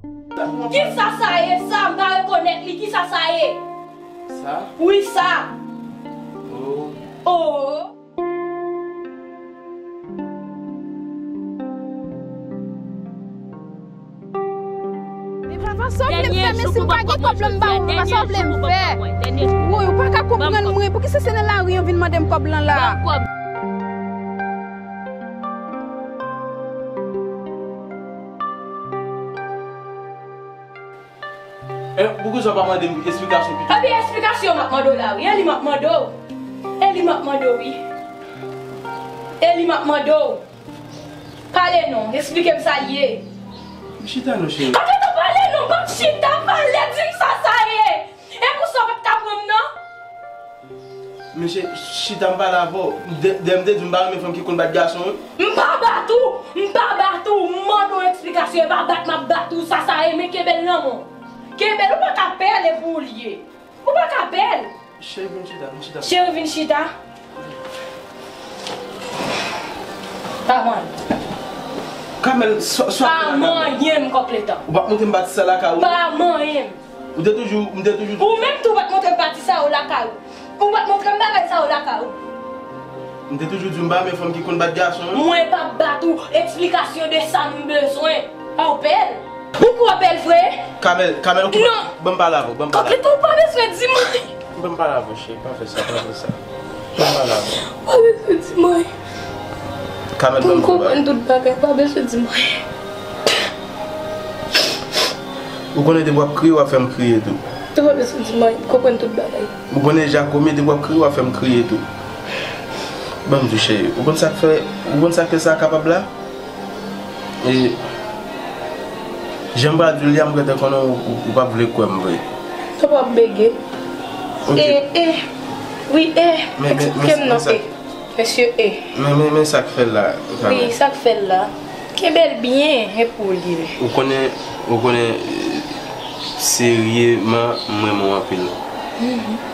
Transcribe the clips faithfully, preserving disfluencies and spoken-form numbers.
Kisa sa ye sa? M pa rekonèt li. Kisa sa ye? Sa? Wi, sa. Oh. Oh. Men papa, sa w vle m fè, men si m pa gen kòb la, m ba ou, papa, sa w vle m fè? Woy, ou pa ka konprann mwen. Poukisa se nan lari an vin mande m kòb lan la? Eh, poukisa w pa mande m esplikasyon pito? Ebyen, esplikasyon m ap mande w la, wi. E li m ap mande w. E li m ap mande w, wi. E li m ap mande w. Pale non, esplike m sa l ye. Chita non, cheri. Pa gentan pale non, pa chita, pale, di m sa sa ye. E pou sa w pa t ka pran m nan? Mesye, chita m pale avè w. Dè, dè m te di w m pa renmen fanm ki konn bat gason, wi. M pa bat ou! M pa bat ou! M mande w eksplikasyon, e pa bat m ap bat ou, sa sa ye, men kenbe l nan men w. Kenbe l, ou pa ka pèl, e pou ou l ye. Ou pa ka pèl. Cheri, vin chita, vin chita. Cheri, vin chita. Pa manyen. Kamèl, sò, sò. Pa manyen m, kòk letan. Ou pa t montre m pati sa lakay ou? Pa manyen m. Ou te toujou, m te toujou. Ou menm tou pa t montre m pati sa yo lakay ou. Ou pa t montre m bagay sa yo lakay ou. M te toujou di w m pa renmen fanm ki konn bat gason, wi. Mwen p ap bat ou, eksplikasyon de sa m bezwen. Pa w pèl? Ou kwè w bèl vre? Kamèl, Kamèl, okipe. Non. Ban m pale avè w, ban m pale avè w. Kòk letan, ou pa bezwen di mwen. Ban m pale avè w, cheri, pa fè sa, pa fè sa. Ban m pale avè w. Ou pa bezwen di mwen. Kamèl, ban m pale. Pou m konprann tout bagay, ou pa bezwen di mwen. Ou konnen depi w ap kriye, w ap fè m kriye tou. Ou pa bezwen di mwen, m konprann tout bagay. Ou konnen Jakome, depi w ap kriye, w ap fè m kriye tou. Ban m di w, cheri, ou konn sa k fè, ou konn sa k fè sa kapab la? E, jan m pral di w li a, m gentan konnen ou, ou, ou p ap vle kwè m vre. Sa p ap bege. Ok. E, e, wi, e, men, men, eksplike m non, e. Mesye, e. Men, men, men sa k fè l la, Kamèl. Wi, sa k fè l la. Kenbe l byen, e pou li. Ou konnen, ou konnen, seryeman, m renmen w anpil.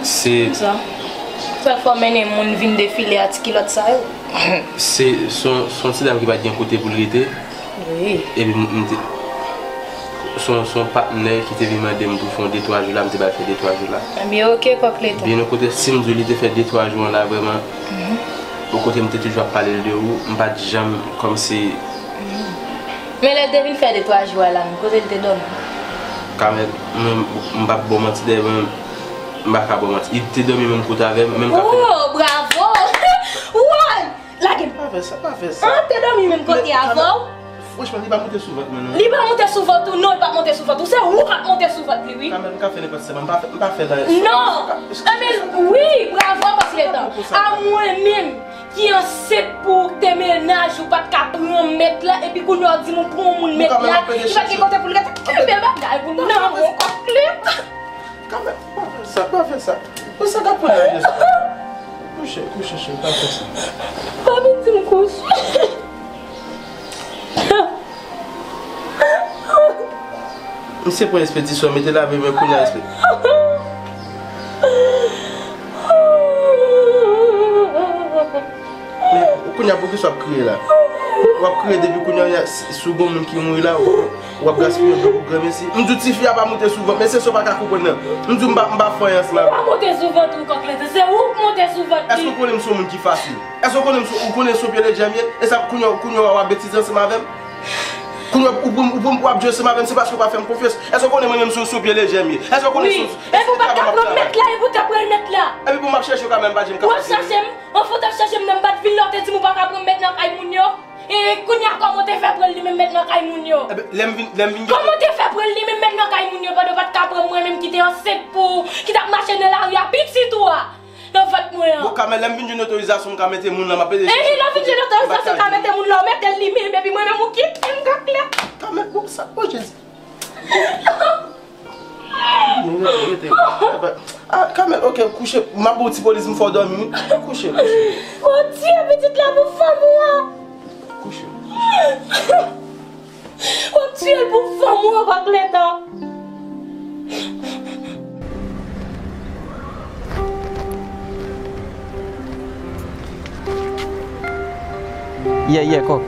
Se sa. Sa fè w mennen moun vin defile a ti kilòt sa yo. Se, se yon, se yon ti dam ki pa t gen kote pou l rete. Wi. Epi m, m te, se yon, se yon patnè ki te vin mande m pou fè yon de twa jou la, m te ba l fè de twa jou la. Ebyen, oke, kòk letan. Byen, yon kote, si m di w li te fè de twa jou an la, vrèman, yon kote m te toujou ap pale l de ou, m pa t janm, kòmsi. Men lè l te vin fè de twa jou a la, kote l te dòmi? Kamèl, mwen, m p ap ba w manti, dayè, mwen, m pa ka ba w manti. Li te dòmi menm kote avè m, menm ka fè. Oh, bravo! Woy! Lage m. Pa fè sa, pa fè sa. An, te dòmi menm kote avè w? Franchman, li pa moute sou vant mwen, non. Li pa moute sou vant ou, non, li pa moute sou vant ou. Se ou k ap moute sou vant li, wi. Kamèl, m ka fè nenpòt sa, m pa fè, m pa fè la. Non! Enben, wi, bravo, kòk letan. A mwen menm ki ansent pou te mennaj ou pa t ka pran mèt la, epi kounye a w di m ou pran yon moun mèt la, li pa t gen kote pou l rete. Enben, bagay pou nan, kòk letan. Kamèl, pa fè sa, pa fè sa. Pou sa k ap pran nan vye sa. Kouche, kouche, cheri, pa fè sa. Pa vin di m kouche. Misye pran espedisyon, mete lave men kounye a espe. Men, kounye a, poukisa w ap kriye la? W ap kriye depi kounye a, si, si w gen moun ki mouri la, w, w ap gaspiye dlo pou granmesi. M di w tifi a pa moute sou vant, men se sa w pa ka konprann nan. M di w m pa, m pa fè anyen ansanm avè w. Ou pa moute sou vant ou, kòk letan, se ou k moute sou vant li. Èske w konnen m se yon moun ki fasil? Èske w konnen m se, ou konnen se yon pye leje m ye? E sa, kounye a, kounye a w ap betize ansanm avè m? Kounye a, ou pran m, ou pran m pou w ap jwe ansanm avè m, se paske w pa fè m konfyans? Èske w konnen mwen menm se, se yon pye leje m ye? Èske w konnen se, se travay m ap travay? Wi, epi w pa t ka pran mèt la, epi w te pran mèt la. Epi pou m ap chèche w kanmenm, pa di m kapab. W ap chèche m? Anfen, w t ap chèche m nan, m pa t vin la, w te di m ou pa ka pran mèt nan kay moun yo. E kounye a, kòman w te fè pran l li menm mèt nan kay moun yo? Enben, lè m vin, lè m vin gen. Kòman w te fè pran l li menm mèt nan kay moun yo pandan w pa t ka pran mwen menm ki te ansent pou, ki t ap mache nan lari a, pitit ou a, nan vant mwen an? Bon, Kamèl, lè m vin jwenn otorizasyon, m ka mete moun lan, m ap ede chèche. Ehe, lè w vin jwenn otorizasyon, w ka mete moun lan, w mete l li menm, epi mwen menm ou kite m, kòk letan. Kamèl, bon, sa, o Jezi. Rete, rete. Ah, Kamèl, ok, kouche. M ap ba w ti polis, m fè w dòmi, wi. Kouche, kouche. W ap tiye pitit la pou fanm ou a. Kouche. W ap tiye l pou fanm ou a, kòk letan. Yè, yè, kòk.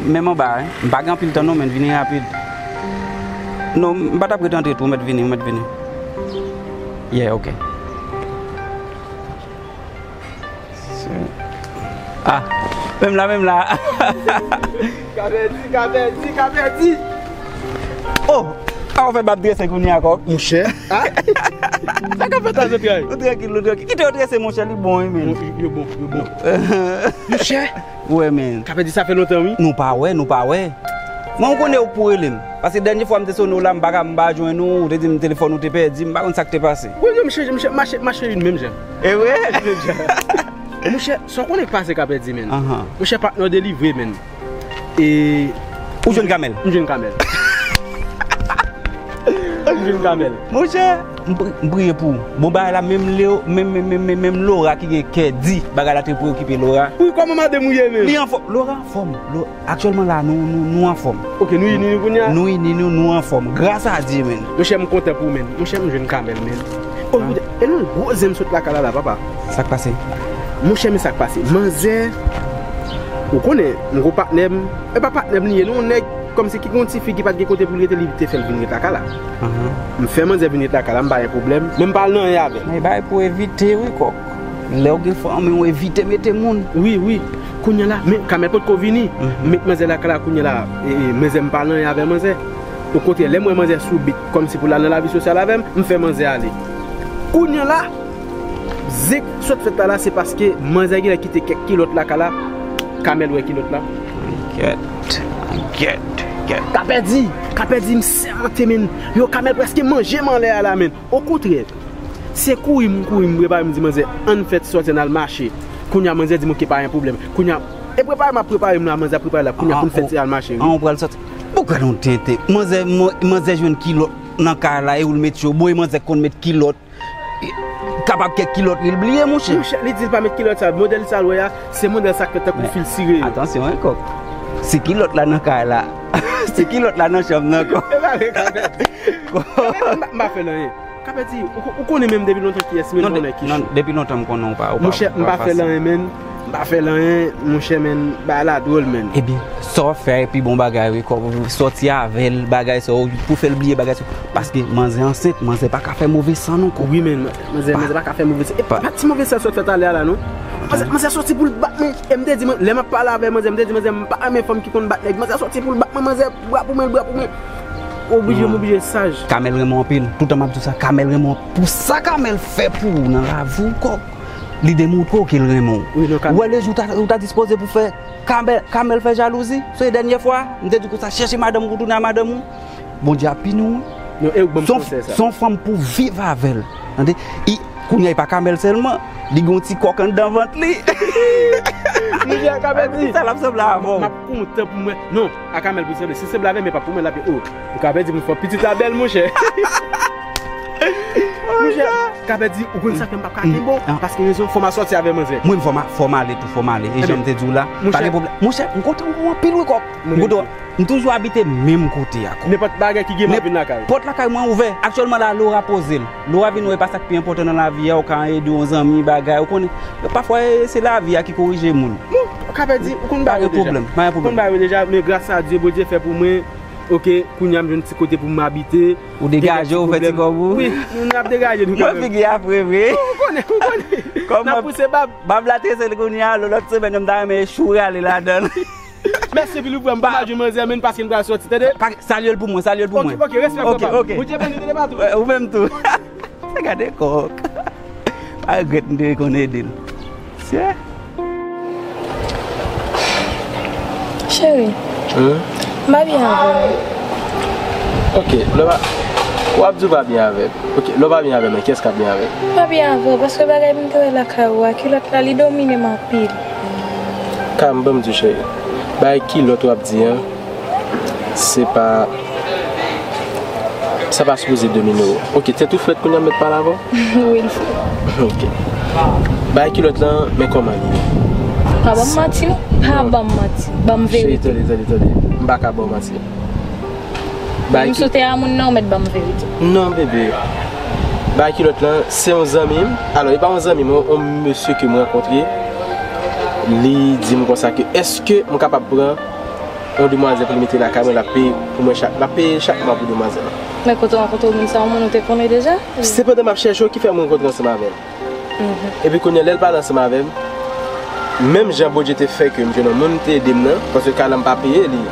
Men m anba, wi. M pa gen anpil tan non, men vini rapid. Non, m pa t ap ret antre tou, ou mèt vini, ou mèt vini. Yeah, ok. Ah, menm la, menm la. Kapèdi, kapèdi, kapèdi. Oh, a ou fè bab drese kounye a kòk. Monchè. Ah. Sa k ap fèt la, zantray? Nou trankil, nou trankil. Kite yo drese, monchè, li bon, wi, men. Yo, yo bon, yo bon. Monchè. Wè, men. Kapèdi, sa fè lontan, wi. Nou pa wè, nou pa wè. Mwen, ou konnen ou pou rele m. Paske dènye fwa m te sone w la, m pa ka, m pa jwenn ou, ou te di m telefòn ou te pèdi, m pa konn sa k te pase. Wi, wi, monchè, monchè, mache, mache youn menm jan. E vre? Menm jan. Monchè, sa w konnen k pase Kapèdi, men. Ahan. Monchè, patnè w delivre, men. E ou jwenn Kamèl? M jwenn Kamèl. M jwenn Kamèl. Monchè, m pri-, m priye pou ou. Bon bagay la, menm Leo, menm, menm, menm, menm, menm Laura ki gen kè di, bagay la te preokipe Laura. Wi, kòman madanm ou ye, menm? Li anfòm. Laura anfòm. Lo-, aktyèlman la, nou, nou, nou anfòm. Ok, nou ini nou kounye a? Nou ini nou, nou anfòm. Gras a Dye, menm. Monchè, m kontan pou ou, menm. Monchè, m jwenn Kamèl, menm. Oh, ah. E non, gwo zen sot lakay la, la, papa. Sa k pase? Monchè, men sa k pase. Manzè, ou konnen, m gwo patnè m. E pa patnè m li ye, non, yon nèg kòmsi ki gon ti fi ki pa t gen kote pou l rete, li te fè l vin ret lakay la. Ahan. M fè manzè vin ret lakay la, m pa gen pwoblèm. Men m pa al nan anyen avè l. Men bagay pou evite, wi, kòk. Lè w gen fanmi, w evite mete moun. Wi, wi. Kounye a la, men Kamèl potko vini. Mhm. M met manzè lakay la, kounye a la, e, e, manzè m pa al nan anyen avè manzè. Okontrè, lè m wè manzè sou bit, kòmsi pou l al nan lavi sosyal avè m, m fè manzè ale. Kounye a la, zen k sot fèt la, la, se paske manzè genlè kite kèk kilòt lakay la, Kamèl wè kilòt la. Gèt, gèt, gèt. Kapèdi, Kapèdi, m sèmante, men. Yo, Kamèl prèske manje m anlè a la, men. Okontrè, se kouri m kouri, m prepare m di manzè, ann fèt sòti, ann al mache. Kounye a, manzè di m, "Ok, pa gen pwoblèm." Kounye a, e prepare m ap prepare m la, manzè ap prepare la. Kounye a, pou n fèt, se al mache, wi. An, ou pral sòti. Pou w pral yon tenten. Manzè, man-, manzè jwenn kilòt nan kay la, e ou l met yo. Bon, e manzè k konn met kilòt. Kapab kèk kilòt li, l bliye, monchè. Monchè, li di l pa met kilòt sa. Modèl sa l wè a, se modèl sa k fèt tankou fil sire yo. Men, atansyon, wi, kòk. Se kilòt la nan kay la. Se kilòt la nan chanm nan, kòk. E pa vre, Kapèdi. Kapèdi, m pa, m pa fè l anyen. Kapèdi, ou, ou konnen menm depi lontan kiyès menm konnen kich. Non, depi lontan m konnen ou pa, ou pa fasil. Monchè, m pa fè l anyen, menm. M pa fè l anyen, monchè, men, bagay la dwòl, men. Ebyen, sa w ap fè a, epi bon bagay, wi, kòk, sòti avè l, bagay sa, pou fè l bliye bagay sa. Paske manzè ansent, manzè pa ka fè move san, non, kòk. Wi, men, manzè, manzè pa ka fè move san. E pa ti move san sot fè talè a la, non. Manzè, manzè sòti pou l bat mwen. E m te di, lè m ap pale avè manzè, m te di, manzè, m pa renmen fanm ki konn bat nèg. Manzè sòti pou l bat mwen, manzè, bra pou mwen, bra pou mwen. Oblije, m oblije saj. Kamèl renmen w anpil. Toutan m ap di w sa, Kamèl renmen w. Pou sa Kamèl fè pou ou nan lavi w, kòk. Li demontre w ke l renmen w. Wi, non, Kamèl. Ou wè lejou ou ta, ou ta dispoze pou fè Kamèl, Kamèl fè jalouzi? Se dènye fwa, m te di w konsa, chèche madanm ou, tounen a madanm ou. Bondye ap pini w, wi. Non, e ou k ban m konsèy sa. Se yon fanm pou viv avè l. Tande? I, kounye a, e pa Kamèl sèlman. Li gen yon ti kòk anndan vant li. Monchè, Kapèdi. Sa l ap sanble avè w. M ap kontan pou mwen. Non, a Kamèl pou sanble. Si sanble avè m, e pa pou mwen l ap ye. Oh, ou Kapèdi pou fò pitit la bèl, monchè. Monchè, Kapèdi, ou konn sa fè m p ap ka kenbe w, paske rezon, fò m a sòti avè manzè. Mwen, fò m a, fò m ale tou, fò m ale. E jan m te di w la, pa gen pwoblèm. Monchè, m kontan wè w anpil, wi, kòk. M kontan, m toujou abite menm kote a, kòk. Nenpòt bagay ki gen, m ap vin lakay ou. Pòt lakay mwen ouvè. Aktyèlman la, Laura poze l. Laura vin wè pa sa k pi enpòtan nan lavi a, ou ka ede yon zanmi, bagay, ou konnen. Pafwa, e, se lavi a ki korije moun. Bon, Kapèdi, ou konn bagay yo deja. Pa gen pwoblèm, pa gen pwoblèm. Ou konn bagay yo deja, men gras a Dye, Bondye fè pou mwen. Ok, kounye a m jwenn ti kote pou m abite. Ou degaje w, fè ti kòb ou? Wi, nou, nou ap degaje nou kanmenm. Mwen figi a fre vre. Ou konnen, ou konnen. N ap pouse bab. Bab la trese l kounye a, lòt semèn yo m ta renmen echou rale ladan l. Mèsi anpil, ou vrèman pa jwenn manzè, men paske m pral sòti, tande? Salye l pou mwen, salye l pou mwen. Ok, ok, respè, papa. Ok, ok. Bondye beni, tande, patwon. Ou menm tou. Gade kòk. Pa regrèt m te konn ede l. Sè. Cheri, m pa byen avè w. Ok, lè w pa, w ap di w pa byen avè m. Ok, lè w pa byen avè m, men kiyès k ap byen avè m? M pa byen avè w, paske bagay m te wè lakay ou a, kilòt la, li domine m anpil. Kalm, ban m di w, cheri. Bagay kilòt w ap di an, se pa, sa pa sipoze domine w. Ok, tèt ou frèt kounye a m mèt pale avè w? Wi, l frèt. Ok. Bagay kilòt lan, men kòman li ye? Pa ban m manti, non. Pa ban m manti. Ban m verite. Cheri, tande, tande, tande. M pa ka ba w manti. M sou tè a moun nan, ou mèt ban m verite. Non, bebe. Bagay kilòt lan, se yon zanmi m. Alò, e pa yon zanmi m, yon, yon mesye ke m rankontre. Li di m konsa ke, èske m kapab pran yon demwazèl pou li mete lakay mwen, l ap peye pou mwen chak, l ap peye chak mwa pou demwazèl lan. Men kote w rankontre moun sa, yon moun ou te konnen deja? Se pandan m ap chèche w ki fè m rankontre ansanm avè l. Epi kounye a, lè l pale ansanm avè m, menm jan Bondye te fè ke m jwenn yon moun te ede m nan, paske kay la m pa peye li,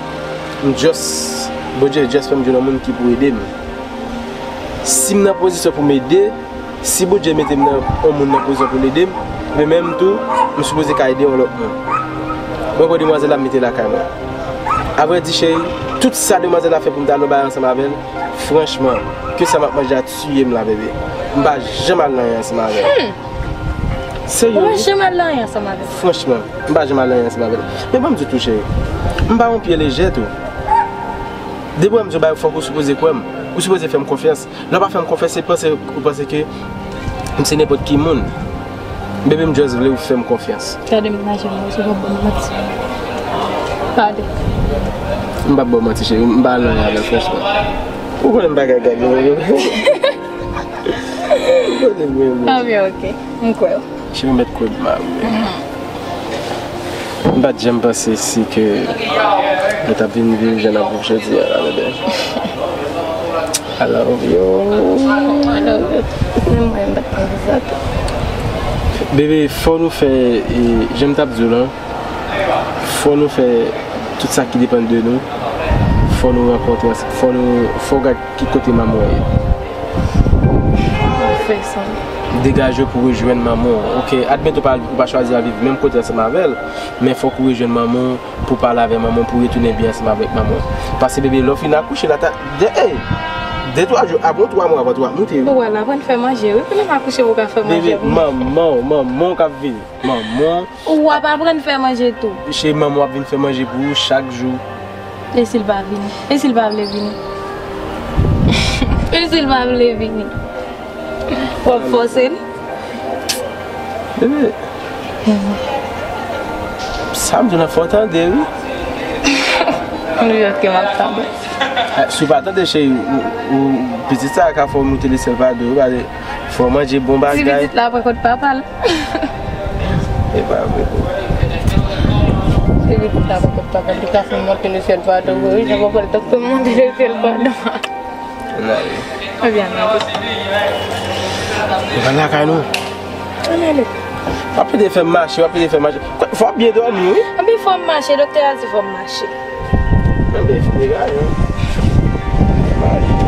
m just, Bondye just fè m jwenn yon moun ki pou ede m. Si m nan pozisyon pou m ede, si Bondye mete m nan yon moun nan pozisyon pou l ede m, men menm tou, m sipoze ka ede yon lòt moun. Mwen pran demwazèl la, m mete l lakay mwen. Avrèdi, cheri, tout sa demwazèl la fè pou m ta nan yon bagay ansanm avè l, franchman, ke sa m ap manje a tiye m la, bebe. M pa janm al nan anyen ansanm avè l. Serye, wi. Ou pa janm al nan anyen ansanm avè l? Franchman, m pa janm al nan anyen ansanm avè l. Men ban m di w tou, cheri, m pa yon pye lejè tou. Depi w wè m di w bagay, fòk ou sipoze kwè m. Ou sipoze fè m konfyans. Lè w pa fè m konfyans, se panse, ou panse ke m se nenpòt ki moun. Bebe, m just vle ou fè m konfyans. Gade m nan je m, ou se w ap ban m manti. Gade. M p ap ba w manti, cheri. M pa al nan anyen avè l, franchman. Ou konnen m pa ka gade w. Ou konnen m renmen w. Anben, ok. M kwè w. Cheri, ou mèt kwè m, ma. M pa t janm panse si ke nou t ap vin viv jan n ap viv jodi a la, bebe. I love you. I love you. Menm mwen, m pa t panse sa tou. Bebe, fò nou fè, e, jan m t ap di w lan, fò nou fè tout sa ki depann de nou. Fò nou rankontre ansanm, fò nou, fò w gad ki kote manman w ye. Fè sa. Degaje w pou rejwenn manman w. Ok, admèt ou pa, ou pa chwazi al viv menm kote ansanm avè l, men fòk ou rejwenn manman w pou pale avè manman w, pou retounen byen ansanm avèk manman w. Paske bebe, lè w fin akouche la, ta, de, ey, de twa jou, apre yon twa mwa, avan tou ap moute, wi. Ou wè la, aprann fè manje, wi. Kounye m akouche, ou ka fè manje pou mwen. Bebe, manman w, manman w k ap vini. Manman w. Ou ap aprann fè manje tou. Cheri, manman w ap vin fè manje pou ou chak jou. E si l pa vini? E si l pa vle vini? E si l pa vle vini? W ap fòse l? Bebe. Sa m di w lan fò w tande, wi. Li jis ke m ap tande. Eh, si w pa tande, cheri, ou, ou, pitit sa a ka fè w moute lesyèl pa do, wi, paske fò w manje bon bagay. Ti pitit la pran kòd papa l. E pa vre, bro. Ti pitit la pran kòd papa l, li ka fè w monte lesyèl pa do, wi, jan papa l t ap fè w monte lesyèl pa do. Ann ale. Ebyen, ann ale. Nou pral lakay nou. Ann ale. W ap pede fè m mache, w ap pede fè m mache. Fò w byen dòmi, wi. Anben, fò m mache, doktè a di fò m mache. Anben, fini gade, wi. Mache.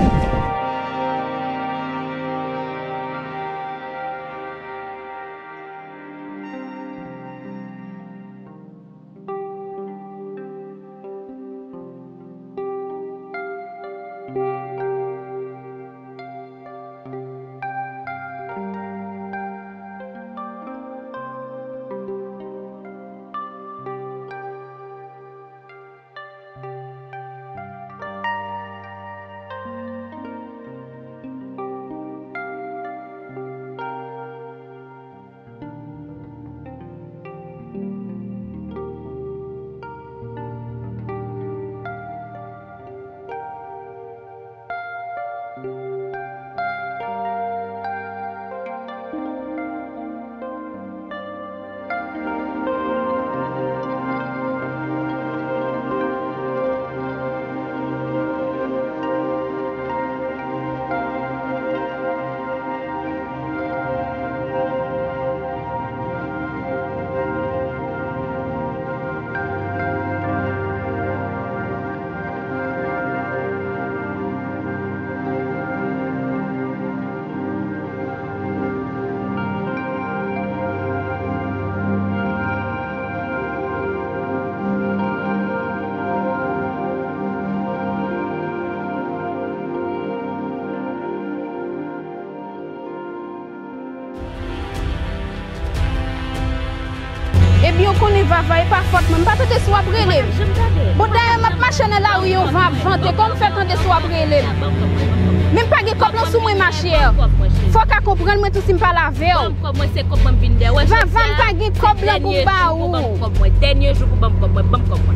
Ebyen, w konnen Vava, e pa fòt mwen. M pa tande si w ap rele m. Bon, dayè, m ap mache nan lari, yon van ap vante. Kòman m fè tande si w ap rele m? Men m pa gen kòb lan sou mwen, machè. Fò w ka konprann mwen tou si m pale avè w. Vava, m pa gen kòb lan pou m ba ou.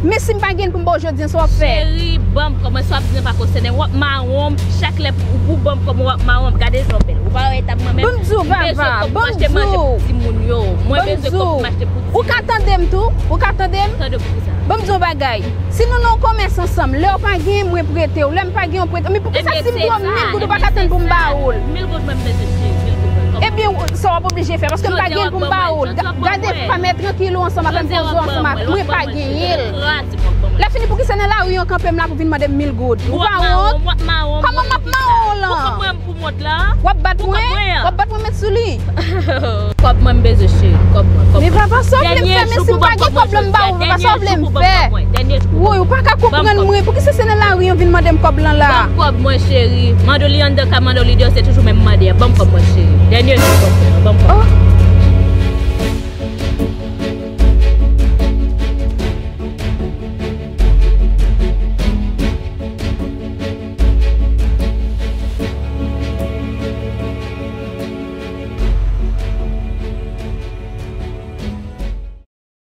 Men si m pa gen pou m ba w jodi a, sa w ap fè? Cheri, ban m kòb mwen, sa w ap di nan pa konsène w. W ap mawon m, chak lè pou, pou ban m kòb mwen, w ap mawon m. Gade jan w bèl. Ou pa wè eta mwen menm? Ban m di w, Vava, ban m di w. Mwen bezwen kòb pou m achte pou timoun yo. Mwen bezwen kòb pou m achte pou Ou ka tande m tou? Ou ka tande m? Tande pou kisa? Ban m di yon bagay. Si nou nan yon komès ansanm, lè w pa gen, mwen prete w. Lè m pa gen, w prete. Men poukisa si m dwe w mil goud, ou pa ka tann pou m ba ou l? Mil goud mwen m bezwen, cheri. Mil goud mwen. Ebyen, sa w ap oblije fè, paske m pa gen pou m ba ou l. Gade, pa mèt trankil ou ansanm avè m, poze w ansanm avè m. Mwen pa genyen l. Lè fini, poukisa nan lari an kanpe m la pou vin mande m mil goud? Ou pa wont? Kòman m ap mawon w lan? Pou mont la. W ap bat mwen? W ap bat mwen met sou li? Kòb mwen m bezwen, cheri. Kòb mwen, kòb mwen. Men papa, sa w vle m fè, men si m pa gen kòb lan m ba ou, papa, sa w vle m fè? Woy, ou pa ka konprann mwen. Poukisa se nan lari an vin mande m kòb lan la? Ban m kòb mwen, cheri. Mande w li anndan kay, mande w li deyò, se toujou menm mande a. Ban m kòb mwen, cheri. Dènye jou, kòb mwen, ban m kòb.